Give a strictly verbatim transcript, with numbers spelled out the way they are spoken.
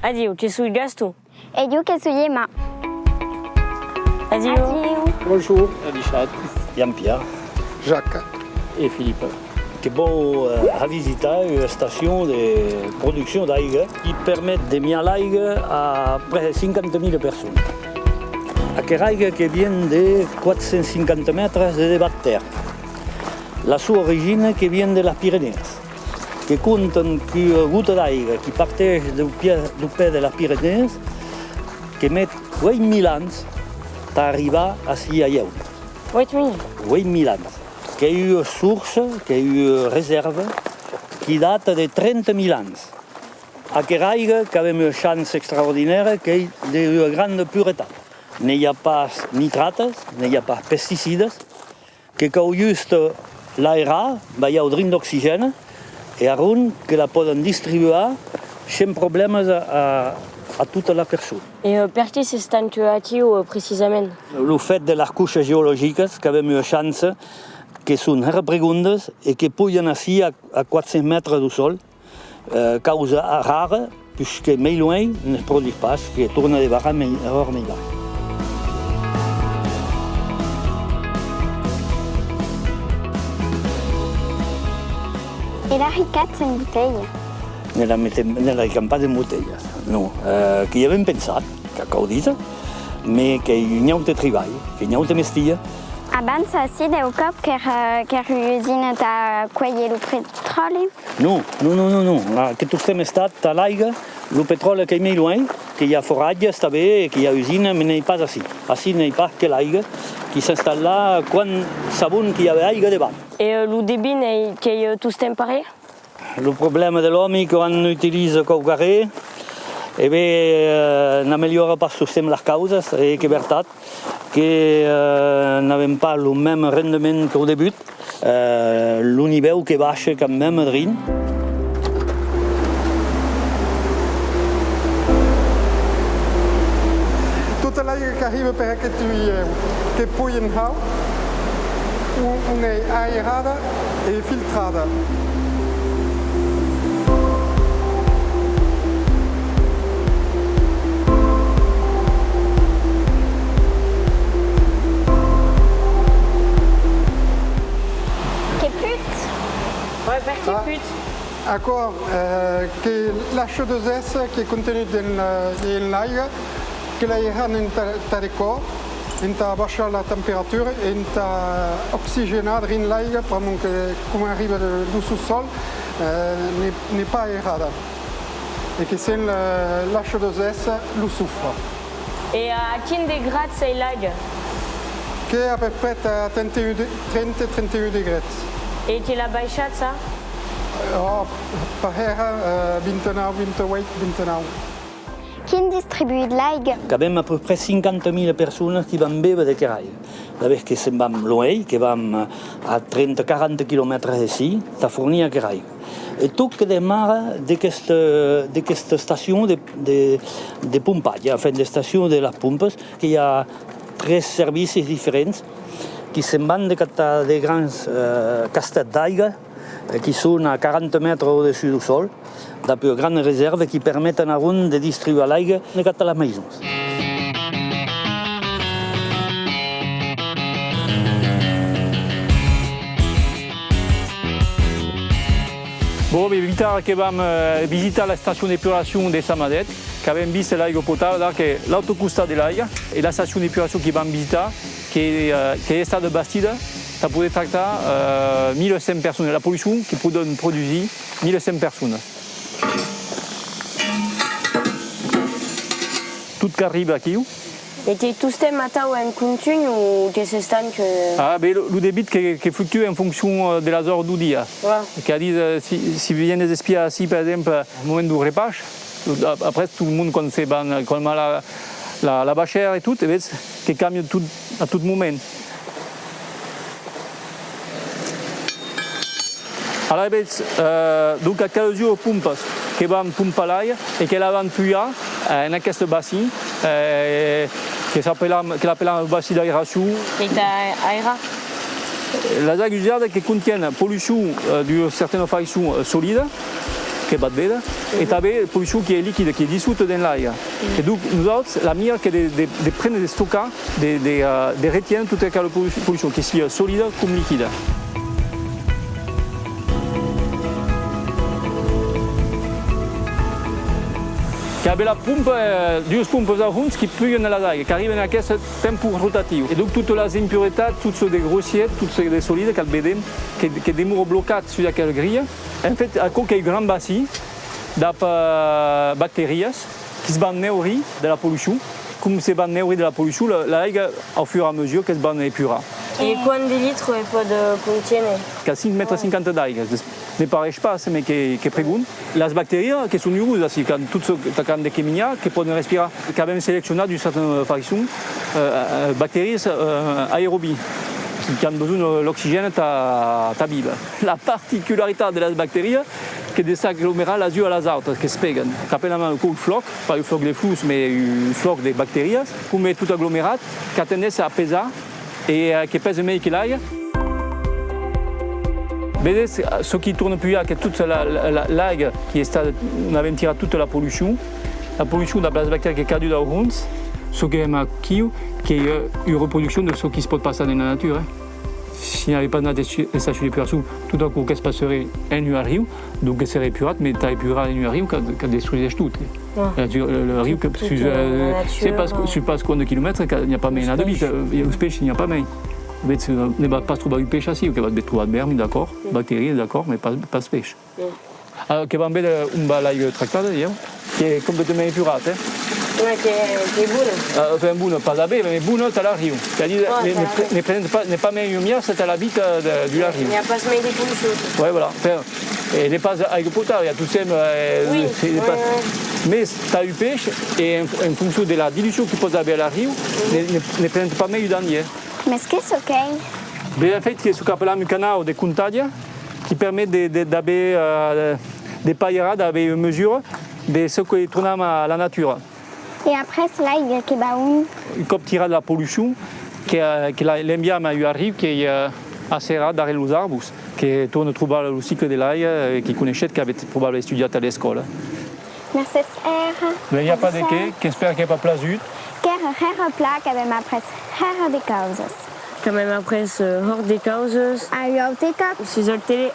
Adiu, que soi Gaston. E jo que soi Emma. Adiu. Adiu. Bonjour. Richard. Jean-Pierre. Jacques. E Philippe. Que vau, eh, a visitar ua estacion de produccion d'aiga qui permet de miar l'aiga a près de cinquanta mila personas. Aquera aiga que vien de quatre cents cinquanta mètres de debat tèrra. La sua origina que vien de las Pirenèas, que contan qu'ua gota d'aiga qui parteish deu pè, deu pè de las Pirenèas, que met ueit mila ans tà arribar ací a Ièunas. Ueit mila? Ueit mila ans. Qu'ei ua sorsa, qu'ei ua resèrva qui data de trenta mila ans. Aquera aiga qu'avem ua chança extraordinària, qu'ei de ua granda puretat. Ne i a pas nitratas, ne i a pas pesticidas, que cau juste l'aerar, balhar drin d'oxigène, e arron que la pòden distribuar sens problèmas a, a, a totas las personas. E, eh, perqué s'estan que aquiu, eh, precisament? Lo fèt de las cochas geologicas, qu'avem ua chança, que son hèra pregondas e que pujan ací a, a quatre cents mètres deu sòl, eh, causa rara, puishque mei luenh ne's produís pas, que torna de barrar mei, aura mei baix. E l'arricatz en botelha? Ne la metem, ne l'arricam pas en botelhas, non. Eh, que i avem pensat, qu'ac cau díser, mes qu'ei un aute tribalh, qu'ei un aute mestier. Abans, ací, deu còp, qu'èra, qu'èra ua usina tà cuélher lo petròli? Non, non, non, non, non. Ah, que tostemps estat tà l'aiga, lo petròli qu'ei mei luenh, que i a foratges tanben, e que i a usina, mes n'ei pas ací. Ací n'ei pas que l'aiga, qui s'installa quan sabon qu'i avè aiga debant. E, eh, lo devin ei, qu'ei, eh, tostemps parelh? Lo problèma de l'òmi, quan utiliza quauquarren, e ben, eh, n'ameliora pas tostemps las causas, e qu'ei vertat que, eh, n'avem pas lo mème rendement qu'au debut, eh, lo nivèu que baisha quand mème drin. Tota l'aiga qu'arriba per aqueth tuièu, que poi en haut, on, on ei aerada e filtrada. Que put! Ouais, perqué put? Aquò, eh, que l'H dos S qu'ei contenut dens la, dens l'aiga, que l'aeram entà, entà de còps, entà baishar la temperatura, entà oxigenar drin l'aiga, pr'amor que, coma arriba de, deu sostòl, eh, n'ei, n'ei pas aerada. E que sent la, l'H dos S lo sofre. E a quin de grads ei l'aiga? Qu'ei a peu près a trenta-un de, trenta, trenta-un degrès. E que l'a baishat, ça? Oh, pas hèra, eh, vint-e-nau, vint-e-ueit, vint-e-nau. Quin distribuís l'aiga? Qu'avem a peu près cinquanta mila personas qui van béver d'aquera aiga. Alavetz que se'n van luenh, que van a trenta, quaranta quilomètres d'ací, tà fornir aquera aiga. E tot que demara d'aquesta, d'aquesta estacion de, de, de pompatge, enfin, d'estacion de las pompas, que i a tres servicis diferents qui se'n van de captar de grans, eh, castèths d'aiga, eh, qui son a quaranta mètres au-dessús deu sòl, dab ua grana resèrva qui permeten arron de distribuar l'aiga de captar las maisons. Bon, ben, tara que vam, eh, visitar l'estacion depuracion de Samadet, qu'avem vist l'aiga potabla, que l'aute costat de l'aiga, e l'estacion depuracion que vam visitar, que, eh, qu'ei estada bastida tà poder tractar, eh, mila cent personas, la pollucion que pòden produsir mila cent personas. Tot qu'arriba aquiu. E qu'ei tostemps atau en contunh o que s'estanca? Ah, ben, lo, lo debit que, que fluctua en foncion, eh, de las oras deu dia. Ouais. Que a dit, eh, si, si vienes espiar ací, per exemple, au moment deu repaish, lo, ap-, après, tot lo monde, quan se van, quan va la, la, la bachèra e tot, e ves que cambia tot a tot moment. Alavetz, eh, donc, aquelas duas pompas que van pompar l'aiga e que la van pujar, eh, en aqueste bacin, eh, que s'apela, que l'apelam lo bacin d'aeracion. E tà aerar? Las aigas usadas que contienen pollucion, eh, d'ua certana faiçon, eh, solida, Que val véder, e tanben polucion qui ei liquida, qui ei dissolta dens l'aiga. E donc, nosauts, la mira qu'ei de, de, de préner, d'estocar, de, de, eh, de retiéner tota aquela polu-, polucion, que sia solida com liquida. Que avem la pompa, eh, duas pompas au hons qui pugen las aigas, qu'arriban a aqueste tempòs rotatiu. E donc, totas las impuretats, tot çò de grossièr, tot çò de solide, qu'ac vedem, que, que demora blocat sus aquela grilha. En fait, aquò qu'ei un gran bacin dab, eh, bacterias qui's van neurir de la polucion. Com se van neurir de la polucion, la, l'aiga, au fur e a mesura, que's van epurar. E quant de litres pòt, eh, contiéner? Qu'a cinc mètres cinquanta d'aiga. Des-, ne pareish pas, mes que, que pregon. Las bacterias, que son urosas, si, qu'an tot çò, qu'an de qué minjar, que pòden respirar. Qu'avem seleccionat, d'ua certana faiçon, eh, eh, bacterias, eh, aerobis, qu'an besonh de l'oxigène tà, tà víver. La particularitat de las bacterias, que de s'aglomerar las uas a las autras, que's pegan. Qu'apèlam aquò un flòc, pas un flòc de flors, mes un flòc de bacterias. Com ei tot aglomerat, qu'a tendéncia a pesar e, eh, que pesa mei que l'aiga. Vedetz, eh, çò qui torna pujar, qu'ei tota la, la, la, l'aiga qui ei estada, on avem tirat tota la polucion. La polucion dab las bacterias qu'ei caduda au hons. Çò que vem aquiu, qu'ei, eh, ua reproduccion de çò qui's pòt passar dens la natura, eh. Si n'avem pas nat estacion d'epuracion, tot aquò que's passaré en un arriu, donc que seré epurat, mes tà epurar en un arriu qu'a, qu'a destruish tot, eh. Ah. La natura, le, le riu que, tot, sus, eh, la eh, natura, se pas, eh, sus pas quant de quilomètres, que n'i a pas mei nat de vita, eh, los peishs n'i a pas mei. Vetz, eh, ne vas pas trobar un peish aciu, que vas ben trobar vermi, d'acòrd, bacterias, d'acòrd, mes pas, pas peish. Ah, que vam véder on va l'aiga tractada, dilhèu, qu'ei completament epurat, eh? Ouais, que, que bona. Ah, enfin, bona, pas a béver, mes bona tà l'arriu. C'est-à-dire, ne, ne pre-, ne pren pas, n'ei pas mei ua miaça tà la vita de, de l'arriu. N'i a pas mei de polucion. Ouais, voilà. Enfin, e n'ei pas aiga potable, i a tot sembla, eh, oui, c'est pas, ouais, ouais. Mes tà un peish, e en, en foncion de la dilucion qui pòs aver a l'arriu, ne, ne, ne pren pas mei un dangièr. Mes qu'ei çò qu'ei? Ben, en fait, qu'ei çò qu'apelam un canau de contatge, qui permet de, de, d'aver, eh, de pairar, d'aver ua mesura de çò que tornam a la natura. E après, l'aiga que va on? Un còp tirat la polucion, que, eh, que la, l'enviam a un arriu qu'ei, eh, asserat darrèr los arbos, que torna trobar lo cicle de l'aiga, eh, qui coneishetz, qu'avetz probable estudiat a l'escòla. Mercés hèra. Ben, i a pas de qué, qu'espèri qu'ei pas plasut. Qu'èra hèra plan, qu'avem après hèra de causas. Qu'avem après, euh, hòrt de causas. A un aute còp. Sus el tele.